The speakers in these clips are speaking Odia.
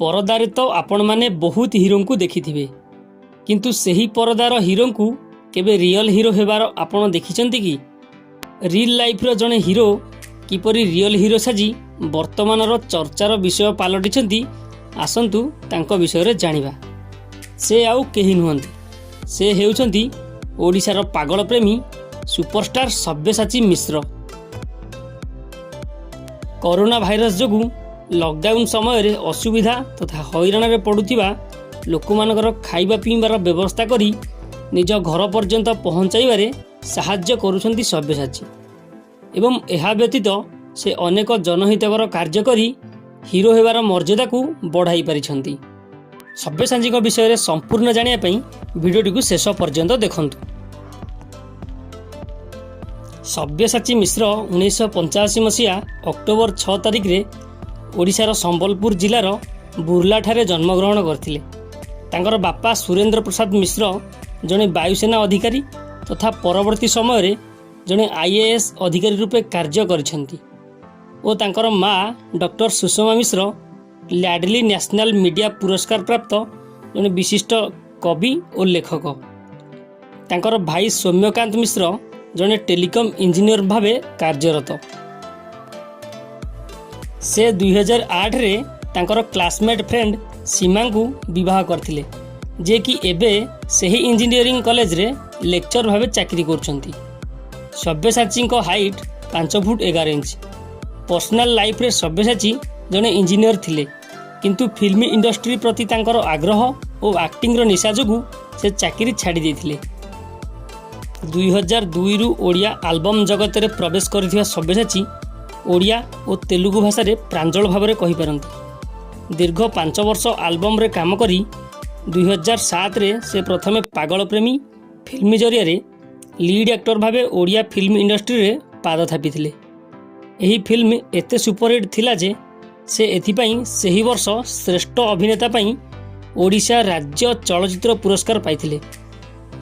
ପରଦାରେ ତ ଆପଣମାନେ ବହୁତ ହିରୋଙ୍କୁ ଦେଖିଥିବେ, କିନ୍ତୁ ସେହି ପରଦାର ହିରୋଙ୍କୁ କେବେ ରିଅଲ୍ ହିରୋ ହେବାର ଆପଣ ଦେଖିଛନ୍ତି କି? ରିଲ୍ ଲାଇଫ୍ର ଜଣେ ହିରୋ କିପରି ରିଅଲ୍ ହିରୋ ସାଜି ବର୍ତ୍ତମାନର ଚର୍ଚ୍ଚାର ବିଷୟ ପାଲଟିଛନ୍ତି, ଆସନ୍ତୁ ତାଙ୍କ ବିଷୟରେ ଜାଣିବା। ସେ ଆଉ କେହି ନୁହନ୍ତି, ସେ ହେଉଛନ୍ତି ଓଡ଼ିଶାର ପାଗଳ ପ୍ରେମୀ superstar Sabyasachi Mishra. Corona virus ଯୋଗୁଁ ଲକଡାଉନ୍ ସମୟରେ ଅସୁବିଧା ତଥା ହଇରାଣରେ ପଡ଼ୁଥିବା ଲୋକମାନଙ୍କର ଖାଇବା ପିଇବାର ବ୍ୟବସ୍ଥା କରି ନିଜ ଘର ପର୍ଯ୍ୟନ୍ତ ପହଞ୍ଚାଇବାରେ ସାହାଯ୍ୟ କରୁଛନ୍ତି ସବ୍ୟସାଚୀ ଏବଂ ଏହା ବ୍ୟତୀତ ସେ ଅନେକ ଜନହିତକର କାର୍ଯ୍ୟ କରି ହିରୋ ହେବାର ମର୍ଯ୍ୟାଦାକୁ ବଢ଼ାଇ ପାରିଛନ୍ତି। ସବ୍ୟସାଚୀଙ୍କ ବିଷୟରେ ସମ୍ପୂର୍ଣ୍ଣ ଜାଣିବା ପାଇଁ ଭିଡ଼ିଓଟିକୁ ଶେଷ ପର୍ଯ୍ୟନ୍ତ ଦେଖନ୍ତୁ। ସବ୍ୟସାଚୀ ମିଶ୍ର 1985 ମସିହା ଅକ୍ଟୋବର 6 ତାରିଖରେ ଓଡ଼ିଶାର ସମ୍ବଲପୁର ଜିଲ୍ଲାର ବୁର୍ଲାଠାରେ ଜନ୍ମଗ୍ରହଣ କରିଥିଲେ। ତାଙ୍କର ବାପା ସୁରେନ୍ଦ୍ର ପ୍ରସାଦ ମିଶ୍ର ଜଣେ ବାୟୁସେନା ଅଧିକାରୀ ତଥା ପରବର୍ତ୍ତୀ ସମୟରେ ଜଣେ ଆଇଏଏସ୍ ଅଧିକାରୀ ରୂପେ କାର୍ଯ୍ୟ କରିଛନ୍ତି ଓ ତାଙ୍କର ମା doctor Sushma Mishra Laadli national media ପୁରସ୍କାର ପ୍ରାପ୍ତ ଜଣେ ବିଶିଷ୍ଟ କବି ଓ ଲେଖକ। ତାଙ୍କର ଭାଇ ସୌମ୍ୟକାନ୍ତ ମିଶ୍ର ଜଣେ ଟେଲିକମ୍ ଇଞ୍ଜିନିୟର ଭାବେ କାର୍ଯ୍ୟରତ। ସେ 2008ରେ ତାଙ୍କର କ୍ଲାସମେଟ୍ ଫ୍ରେଣ୍ଡ ସୀମାଙ୍କୁ ବିବାହ କରିଥିଲେ, ଯିଏକି ଏବେ ସେହି ଇଞ୍ଜିନିୟରିଂ କଲେଜରେ ଲେକ୍ଚର ଭାବେ ଚାକିରି କରୁଛନ୍ତି। ସବ୍ୟସାଚୀଙ୍କ ହାଇଟ୍ 5 ଫୁଟ 11 ଇଞ୍ଚ। ପର୍ସନାଲ ଲାଇଫରେ ସବ୍ୟସାଚୀ ଜଣେ ଇଞ୍ଜିନିୟର ଥିଲେ, କିନ୍ତୁ ଫିଲ୍ମ ଇଣ୍ଡଷ୍ଟ୍ରି ପ୍ରତି ତାଙ୍କର ଆଗ୍ରହ ଓ ଆକ୍ଟିଂର ନିଶା ଯୋଗୁଁ ସେ ଚାକିରି ଛାଡ଼ି ଦେଇଥିଲେ। 2002ରୁ ଓଡ଼ିଆ ଆଲବମ୍ ଜଗତରେ ପ୍ରବେଶ କରିଥିବା ସବ୍ୟସାଚୀ ଓଡ଼ିଆ ଓ ତେଲୁଗୁ ଭାଷାରେ ପ୍ରାଞ୍ଜଳ ଭାବରେ କହିପାରନ୍ତି। ଦୀର୍ଘ 5 ବର୍ଷ ଆଲବମ୍ରେ କାମ କରି 2007ରେ ସେ ପ୍ରଥମେ ପାଗଳ ପ୍ରେମୀ ଫିଲ୍ମ ଜରିଆରେ ଲିଡ୍ ଆକ୍ଟର ଭାବେ ଓଡ଼ିଆ ଫିଲ୍ମ ଇଣ୍ଡଷ୍ଟ୍ରିରେ ପାଦ ଥାପିଥିଲେ। ଏହି ଫିଲ୍ମ ଏତେ ସୁପରହିଟ୍ ଥିଲା ଯେ ସେ ଏଥିପାଇଁ ସେହି ବର୍ଷ ଶ୍ରେଷ୍ଠ ଅଭିନେତା ପାଇଁ ଓଡ଼ିଶା ରାଜ୍ୟ ଚଳଚ୍ଚିତ୍ର ପୁରସ୍କାର ପାଇଥିଲେ।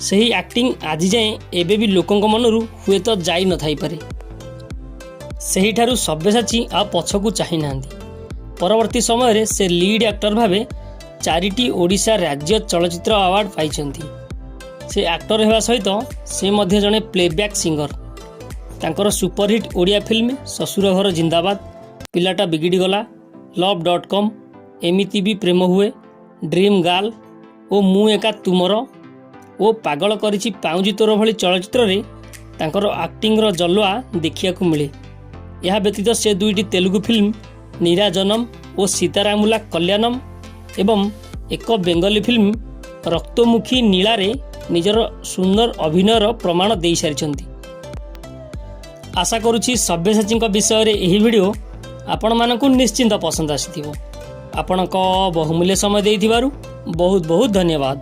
ସେହି ଆକ୍ଟିଂ ଆଜି ଯାଏଁ ଏବେ ବି ଲୋକଙ୍କ ମନରୁ ହୁଏତ ଯାଇ ନଥାଇପାରେ। ସେହିଠାରୁ ସବ୍ୟସାଚୀ ଆଉ ପଛକୁ ଚାହିଁନାହାନ୍ତି। ପରବର୍ତ୍ତୀ ସମୟରେ ସେ ଲିଡ୍ ଆକ୍ଟର ଭାବେ ଚାରିଟି ଓଡ଼ିଶା ରାଜ୍ୟ ଚଳଚ୍ଚିତ୍ର ଆୱାର୍ଡ଼ ପାଇଛନ୍ତି। ସେ ଆକ୍ଟର ହେବା ସହିତ ସେ ମଧ୍ୟ ଜଣେ ପ୍ଲେବ୍ୟାକ୍ ସିଙ୍ଗର। ତାଙ୍କର ସୁପରହିଟ୍ ଓଡ଼ିଆ ଫିଲ୍ମ ଶ୍ୱଶୁର ଘର ଜିନ୍ଦାବାଦ, ପିଲାଟା ବିଗିଡ଼ିଗଲା, ଲଭ୍ ଡଟ୍ କମ୍, ଏମିତି ବି ପ୍ରେମ ହୁଏ, ଡ୍ରିମ୍ ଗାର୍ଲ ଓ ମୁଁ ଏକା ତୁମର ଓ ପାଗଳ କରିଛି ପାଉଁଜି ତୋର ଭଳି ଚଳଚ୍ଚିତ୍ରରେ ତାଙ୍କର ଆକ୍ଟିଂର ଜଲୱା ଦେଖିବାକୁ ମିଳେ। ଏହା ବ୍ୟତୀତ ସେ ଦୁଇଟି ତେଲୁଗୁ ଫିଲ୍ମ ନୀରାଜନମ ଓ ସୀତାରାମୁଲା କଲ୍ୟାଣମ ଏବଂ ଏକ ବେଙ୍ଗଲୀ ଫିଲ୍ମ ରକ୍ତମୁଖୀ ନୀଳାରେ ନିଜର ସୁନ୍ଦର ଅଭିନୟର ପ୍ରମାଣ ଦେଇସାରିଛନ୍ତି। ଆଶା କରୁଛି ସବ୍ୟସାଚୀଙ୍କ ବିଷୟରେ ଏହି ଭିଡ଼ିଓ ଆପଣମାନଙ୍କୁ ନିଶ୍ଚିନ୍ତ ପସନ୍ଦ ଆସିଥିବ। ଆପଣଙ୍କ ବହୁମୂଲ୍ୟ ସମୟ ଦେଇଥିବାରୁ ବହୁତ ବହୁତ ଧନ୍ୟବାଦ।